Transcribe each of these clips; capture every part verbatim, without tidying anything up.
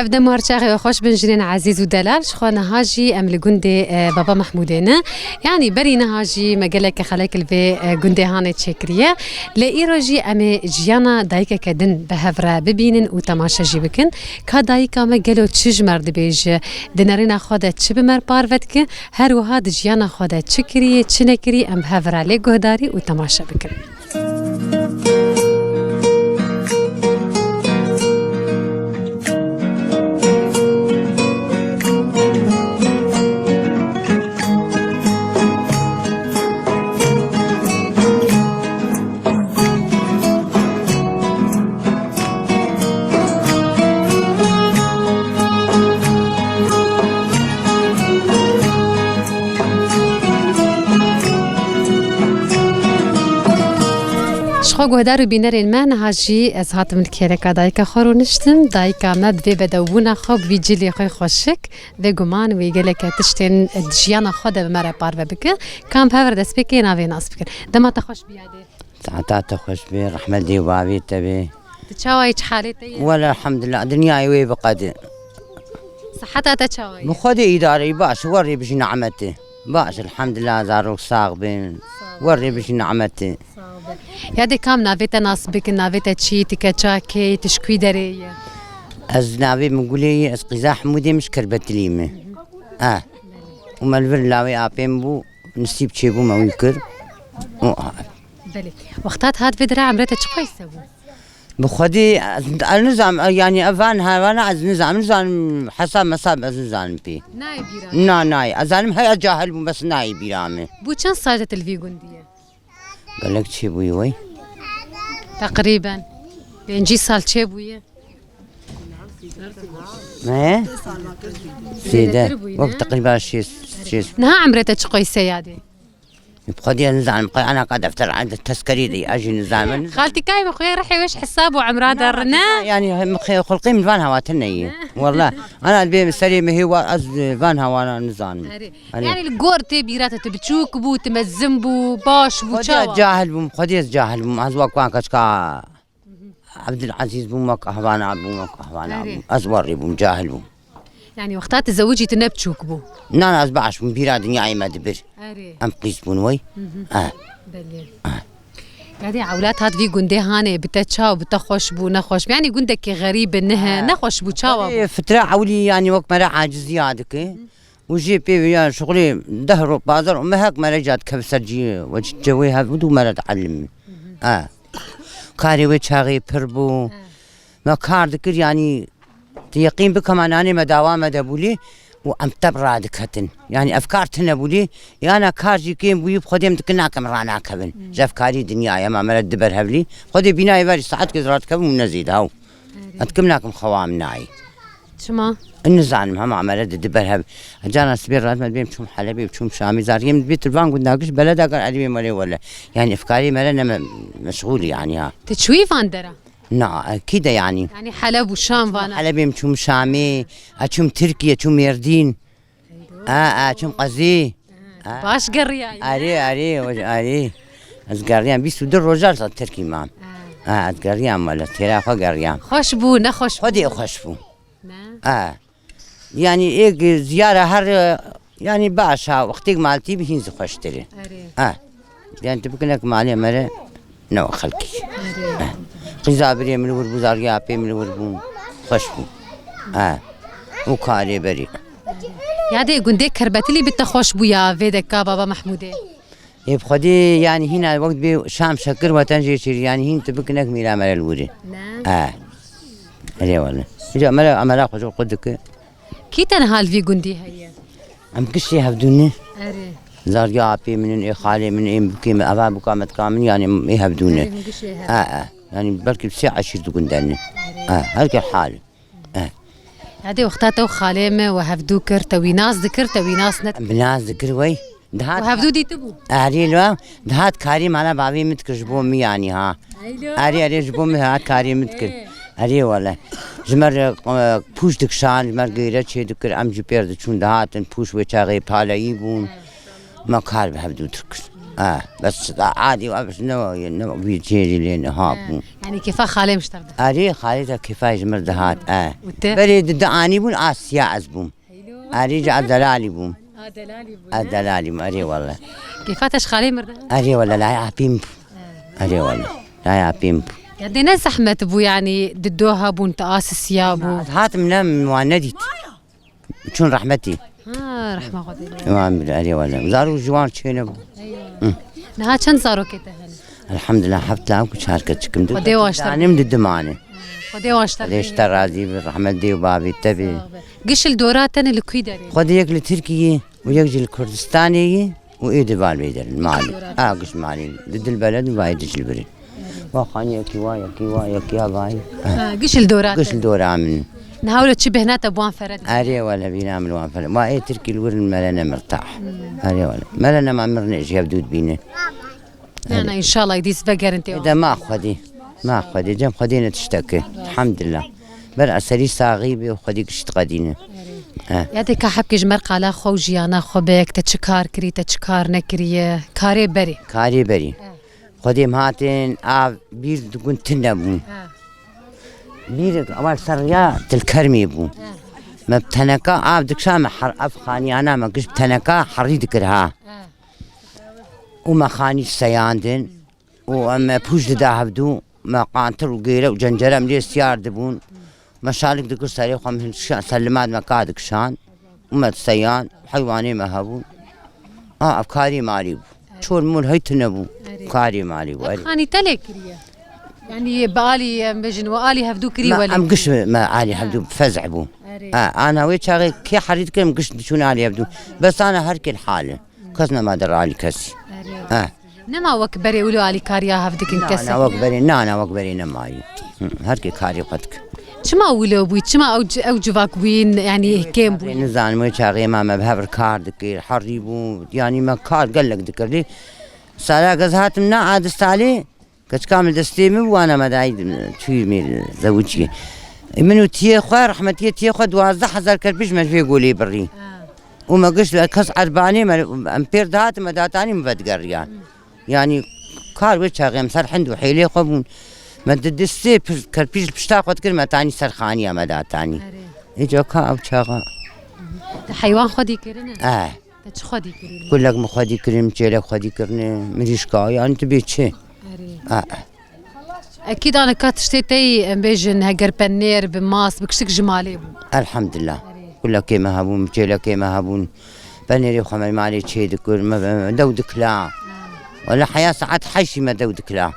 Ev dem û her çaxê we xweş bin jinên ezîz û delal. Ji xwe niha jî em li gundê, e, Baba Mehmûdê ne. Yanî berî niha jî me geleke xelek li vê, e, gundê hanê çêkiriye. Lê îro jî em ê jiyana dayikeke din bi hev re bibînin û temaşe jî bikin. Ka dayika me gelo çi ji me re dibêje? Di nerîna xwe de çi bi me re parve dike? Her wiha di jiyana xwe de çi kiriye, çi nekiriye, em bi hev re lê guhdarî û temaşe bikin. Ji xwe guhdar û bînerên me, niha jî ez hatim li kêleka dayika xwe rûniştim. Dayika me bi vê bedewbûna xwe, bi vî cilê xwe xweşik, bêguman wê geleke tiştên di jiyana xwe de bi me re parve bike. Ka em bi hev re destpêkê navê nas bikin. Dema te xweş biyadê. Saeta te xweş be, rehmetê bavê te be. Tu çawa yî, çi halê te ye? Wele elhamdulillah, dinyayê wê biqede. Siheta te çawa ye? Bi Xwedê îdareyî baş, werê bijî nimetê. Baş, elhamdulillah, zarok sax bin. Sağ ol. Werê bijî nimetê. Sağ ol. Yadê kam navê te nas bikin, navê te çi, tu keça kê, tu ji kwî derê ye? Ez navê min Gulê ye, ez qîza Hemûdê, min ji Kerbetilî me. E. Û me li vir lawê apê min bû, nisîb çêbû me wî kir. Û Belê. Wexta te hat vê dire emrê te çi qeyse bû? Bi Xwedê ez, ez nizanim, yanî ev van hevana ez nizanim, nizanim hesab mesab ez nizanim pê. Nayê bîra. Na, nayê. Ez zanim heya cahil bûm, bes nayê bîra min. Bû çend sal te li vî gundî ye? Gelek çêbûyî wey? Teqrîben. Pêncî sal çêbûye? Ne? Sêde. Zêdetir bûyî, wek ne? Teqrîben şêst, şêst. Niha emrê te çi qeyse yadê? Bi Xwedê nizanim, qey ana ka defter, a, teskerî de, a jî nizanim. Xaltîkayê min xwe rihê wê ji hesab û emra de rine. Yanî, hem xê-, xulqê min van hawa tune ye. Walla, ana bê serê min hê wa, ez van hawana nizanim. Erê. Erê. Yanî li gor tê bîra te, tu biçûk bû, tu mezin bû, baş bû, Xwedê çawa? Cahil bûm, Xwedê ez cahil bûm, ez wek wan keçka Ebdulezîz bûm, wek ehwana bûm, wek ehwana Erê. Bûm. Ez werî bûm, cahil bûm. Yanî wexta tu zewicî tu ne biçûk bû? Na, na, ez baş bûm, bîra dinyayê me dibir. Erê. Em qîz bûn wey. Hı hı. Eh. Belê. Eh. Yadê ewlad hat vî gundê hanê, bi te çaw, bi te xweş bû, ne xweş bû? Yanî gundekî xerîb e, nihe, Eh. ne xweş bû, çawa bû? Fitre ewlî, yanî wek me re aciziya dike. Hı. Û jê pê ya şixulê deh roj pazar û mehek me re ca dikeve ser cî, we cewê hev bû, me re dielimî. Hı hı. Eh. Karê wê çaxê pir bû. Hı. Me kar dikir, yanî tu yeqîn bike, ma nanê me dawa me de bûlî û em tep radiketin. Yanî ev kar tune bûlî, yana kar jî kêm bûyî, bi Xwedê em dikin nakim ranakevin. Hı. Ji ev karî dinyayê me, me re diber hevlî. Xwedê bînayê verî saetkê ez radikevim û ne zêde hew. Erê. Ez dikim nakim xewa min nayê. Çima? Nizanim, hema me re didi ber hev. Cana sibê radime dibêm çûm Helebê, çûm Şamê, zariyê min dibê tu van gunda giş beleda kar elî wê me lê wele. Yanî ifkarê me re ne me-, meşxûl yanî ha. Tu çûyî van dera? Na, e, kî de yanî? Yanî Heleb û Şam vana. Helebê min çûm Şamê, e, çûm Tirkiye, çûm Mêrdîn. A, a, çûm qezî. A. Baş geriyayî. Arê, arê, hoj-, arê. Ez geriyam, bîst û du roja li Tirkî mam. A. A, ez geriyam wele, têra xwe geriyam. Xweş bû, ne xweş bû? Xwedê xweş bû. Ne? A. Yanî êk ziyara her, yanî baş ha, wextêk maltî bi hîn zî xweştir e. Arê. A. Yanî tu bikinek malê me re. Ne o xelkî. Erê. Eh. Qîza birê min li wir bû, zargê apê min li wir bû. Xweş bû. Eh. Û karê berî. Yadê gundê Kerbetilî bi te xweş bû ya vê deka Baba Mehmûdê? Ê bi Xwedê, yanî hîna wek dibê şam şekir weten jê çêrî, yanî hîn tu bikinek mîra me re li wir e. Ne? Eh. Erê wele. Îca me re emela xwe ji xwe dike. Kî te niha li vî gundî heye? Em giştê hevdû ne. Erê. Zarya apê min in, ê xalê min, ê bûkê min, eva bûka me dika min, yanî ê hevdû ne. Erê, min giştê hev. E, e. Yanî belkî sê eşîr di gund de ne. Erê. E, her ke hal. E. Yadê wexta te û xalê me we hevdû kir, te wî nas dikir, te wî nas nekir? Em bi nas dikir wey. Dihat. We hevdû dîtibû? Erê lo, dihat karî mala bavê min dikir ji bo min yanî ha. Erê, erê, ji bo min hat karê min dikir. Erê wele. Ji me re, e, pûş dikişan, ji me re gêre çê dikir, em jî pêr diçûn dihatin, pûş wê çaxê paleyî bûn. Me kar bi hevdû dikir. Ah, bes adî wa bes ne, ne wî çêrî lê niha bû. Yani kêfa xalê min ji te re dihat. Erê, xalê te kêfa ji min re dihat, eh. Û te? Berê di, di anî bûn, a siya ez bûm. Erê, ca delalî bûm. A delalî bû. A delalî bûm, erê wele. Kêfa te ji xalê min re dihat? Erê wele, lay apîm bû. Erê wele, lay apîm bû. Ya dê ne zehmet bû, yani di doha bûn, te a siya bû. Ez hatim ne, wan nedît. Çûn rehmetî. Ha, rehma Xwedê. Wan bir, erê wele. Zarok ji wan çênebû. Eywa. Hı. Niha çend zarokê te hene? Elhamdulillah, heft lan ku çar keçikim. Xwedê wan ji te re. Danim di dimane. Xwedê wan ji te re. Xwedê ji te razî bi, rehmet dê û bavê te bê. Sağ be. Giş li dora te ne, li kû derê? Xwedê yek li Tirkiyê û yek jî li Kurdistanê yî û ê di val vê derin malê. A giş malê. Di dil beled û vayê di jil birin. Wa xaniyekî wa yekî wa yekî ya vayî. Ha, giş li dora te. Giş li dora min. Niha wilo çi bêhna te bi wan fere dike? Erê wele bîna min wan fere. Wa ê Tirkî li wir mere ne mirtah. Hmm. Erê wele. Mere nema mirnê ji hev dû dibîne. Na, na, înşallah îdîs vegerin tê. De ma Xwedî. Ma Xwedî. Cem Xwedî ne tiştekê. Elhamdulillah. Ber eserî saxî bê û Xwedî giş diqedîne. Erê. He. Ya dê ka hebkê ji mer qala xwe û jiyana xwe bek, te çi kar kirî, te çi kar nekiriye? Karê berê. Karê berî. He. Xwedê em hatin av bîr digun tune bûn. He. Bîr ewel ser riya Tilkermê bû. He. Me bi teneka av dikişa, me her ev xaniyana me giş bi teneka herî dikir ha. He. Û me xanî seyandin. Û em me pûç dida hevdû, me qantir û gêre û cencere em lê siyar dibûn. Me şalik dikir serê xwe, em hin dikişan, ser limat me ka dikişan. Û me diseyan, heywanê me hebûn. A, ev karê malî bû. Çor mol hey tune bû. Erê. Karê malî bû, Ev erê. Xanî te lê kiriye? Yani bi alî, em bêjin, we alî hevdû kirî Me, welê? Em giş me alî hevdû fezeh bû. Erê. Ha, ana wê çaxê kê herî dikir, em giş diçûn alî hevdû. Bes ana her kêl hal e. Kes nema der alî kesî. Erê. Ha. Nema wek berê wilo alîkariya hev dikin Na, kesek, na, wek ne? Berê, na, na, wek berê nemayî. Hı, her kê karê xwe dike. Çima wilo bûyî? Çima ew ci-, ew civak bûyîn, yanî kêm bûyîn? Nizanim wê çaxê ma me bi hev re kar dikir, herî bû, yanî me kar gelek dikir. Lê sala ez hatim na a di salê, keçika min destê min bû, ana me dayî çûyî mêr zewiciyê. Min û tiyê xwe, rehmetiyê tiyê xwe, duwazdeh hezar kerpîç me ji vê golê birî. Ha. Û me giş kes erbanê me, em pêr dihatin, me datanî min vedigeriyan. Yanî kar wê çaxê em ser hind û hêlê xwe bûn. Me di distê pir-, kerpîç li pişta xwe dikir, me tanî ser xaniya me datanî. Erê. Îca ka ew çaxa. Te heywan xwedî kirine? Eh. Te çi xwedî kirine? Kulek min xwedî kirin, çêlek xwedî kirine, mirîşka, yanî tu bê çi? Erê. Eh. Ekîd anika tiştê tey, em bêjin, heger penêr bi mas, bi kiştik ji malê bû. Elhamdulillah. Erê. Kulekê me hebûn, çêlekê me hebûn. Penêrê xwe me malê çê dikir, me, me dew dikila. Ha. Wela heya saet heştî me dew dikila.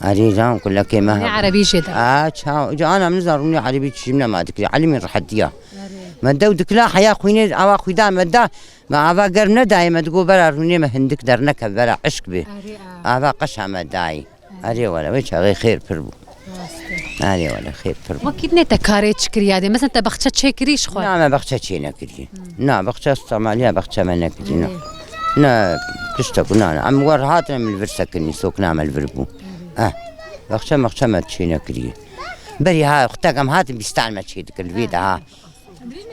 Erê can kulekê me Ne hebûn. Erebî jê de. A, ça, ca ana min nizan rûnê erebî çi nema dikir. Elimîn rehetiya. Erê. Me dew dikila heya xwînê, awa xwîda me da. Me ava germ nedayê, me digo bera rûnê me hindik derneke bera eşk bê. Erê, a. Ava qeşa me dayê. Erê wele, wê çaxê xêr pir bû. Rast e. Erê wele, xêr pir bû. Wekî ne te karê çi kiriye dê? Mesela te baxçe çêkirî ji xwe? Na, me baxçe çê nekiriye. Hmm. Na, baxçe stemaliya baxçe me nekiriye, na. Erê. Na, tiştek, na, na. Em wer hatin, em li vir sekinî, sokna me li vir bû. Erê. Eh, baxçe maxçe me çê nekiriye. Berî ha, xutek em hatin bîstan me çê dikir, li vê de ha.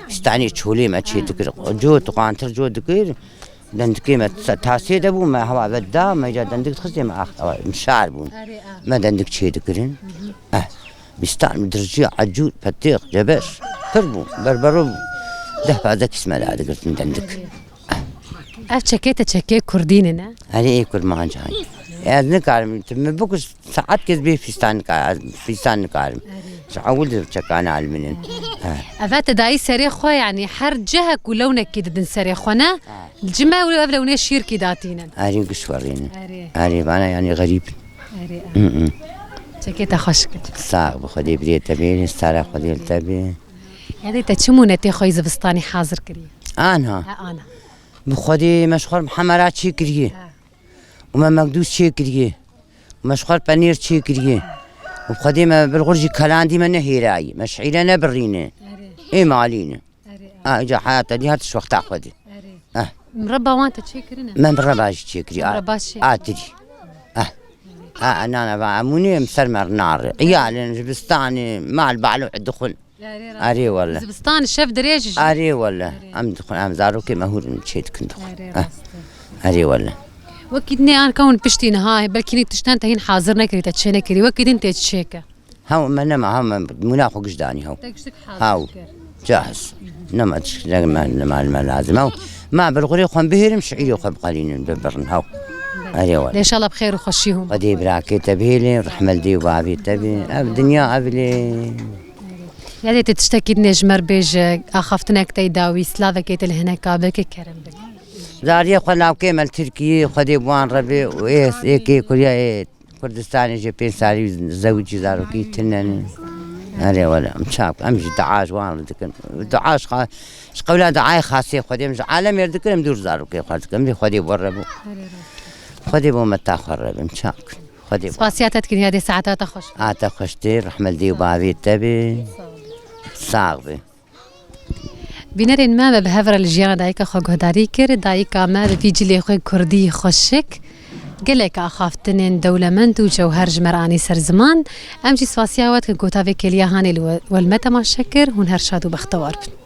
Stanê çolê me çê dikir. Cot, qantir cot dikir. Dendikê me ta-, tasê de bû, me hewa ve da, me ca dendik dixistê me ax-, em şar bûn. Erê, a. Me dendik çê dikirin. Hı hı. Eh, bîstan dircî, ecûr, petêx, cebeş, pir bû. Berbero deh pazdeh kîs me da digirtin dendik. Erê. Ev çekê te çekê kurdî ne, ne? Erê, ê kurmancan. Ez nikarim, tu min bikû saet kes bê fîstan nika-, fîstan nikarim. Erê. Ji ewil de çekana li min in. Erê. Ha. Eve te dayî serê xwe, yanî her cihek û lewnekî didin serê xwe, ne? Ha. Li cime ew, ev lewnê şîrkî datînin. Erê, giş werînin. Erê. Erê, vana yanî xerîb. Erê, Hı hı. Çekê te xweş kir. Sax bi Xwedê birê te bê, stara Xwedê li te bê. Yanî te çi mûnetê xwe yî zivistanî hazir kiriye? Ana. Ha, ana. Bi Xwedê me ji xwe re hemera çê kiriye. Ha. Û me mekdûs çê kiriye. Û me ji xwe re penêr çê kiriye. Û bi Xwedê me bilxur jî kelandî me nehêrayî. Me şîre nebirîne. Erê. Ê malî ne. Erê. A, îca heyata dî her tişt wexta xwe dî. Erê. Eh. Mireba wan te çê kirine? Me mireba jî çê kiriye. A, Mireba çê. A tirî. Eh. A, nana va emûnê em ser me nare. Îyalin, zivistanê, mal balo dixwin. Erê, rast. Erê wele. Zivistan şev dirêj jî. Erê wele. Erê. Em dixwin, em zarokê me hûr in çê dikin dixwin. Erê, Eh. rast e. Erê wele. Wekî dinê anka hûn piştî niha, belkî nî tiştan te hîn hazir nekirî, te çê nekirî. Wekî din tê çêke. Hew me nema, hew me mûna xwe giş danî hew. Te giştik Hew. hazir kir. Cahiz. Nema tişt nema, nema, nema lazim hew. Ma bilxurê xwe bihêrim, şiîrê xwe biqelînin, bibirin hew. Erê wele. Înşallah bi xêr û xweşî hûn. Xwedê birakê te bihêlin, rehmel dê û bavê te bin. Ev dinya ev lê. Yadê te tiştekî dinê ji me re bêje, axaftinek te dawî, silavekê te li hinek ka bike kerem bike. Zariyê xwe navkê me li Tirkiyê, Xwedê bi wan re bê û ê, ê kê kuriya ê Kurdistanê jê pênc salî zewicî zarokî tinen. Erê wele, em çak, em ji dua ji wan re dikin. Dua ji xa-, ji qewla duayê xasê Xwedê em ji alemê re dikin, em dûr zarokê xwe dikin. Em jê Xwedê bi re bû. Xwedê bo me ta xwe re bim çak. Xwedê bo. Spasiya te dikin, yadê saeta te xweş. A te xweş tê, rehmet dê û bavê te bê. Sax bê. Bînerên me, me bi hev re li jiyana dayika xwe guhdarî kir. Dayika me bi vî cilê xwe kurdî xweşik, gelek axaftinên dewlemend û cewher ji me re anî ser ziman. Em jî spasiya we dikin ku ta vê kêliya hanê li we, we li me temaşe kir. Hûn her şad û bextewar bin.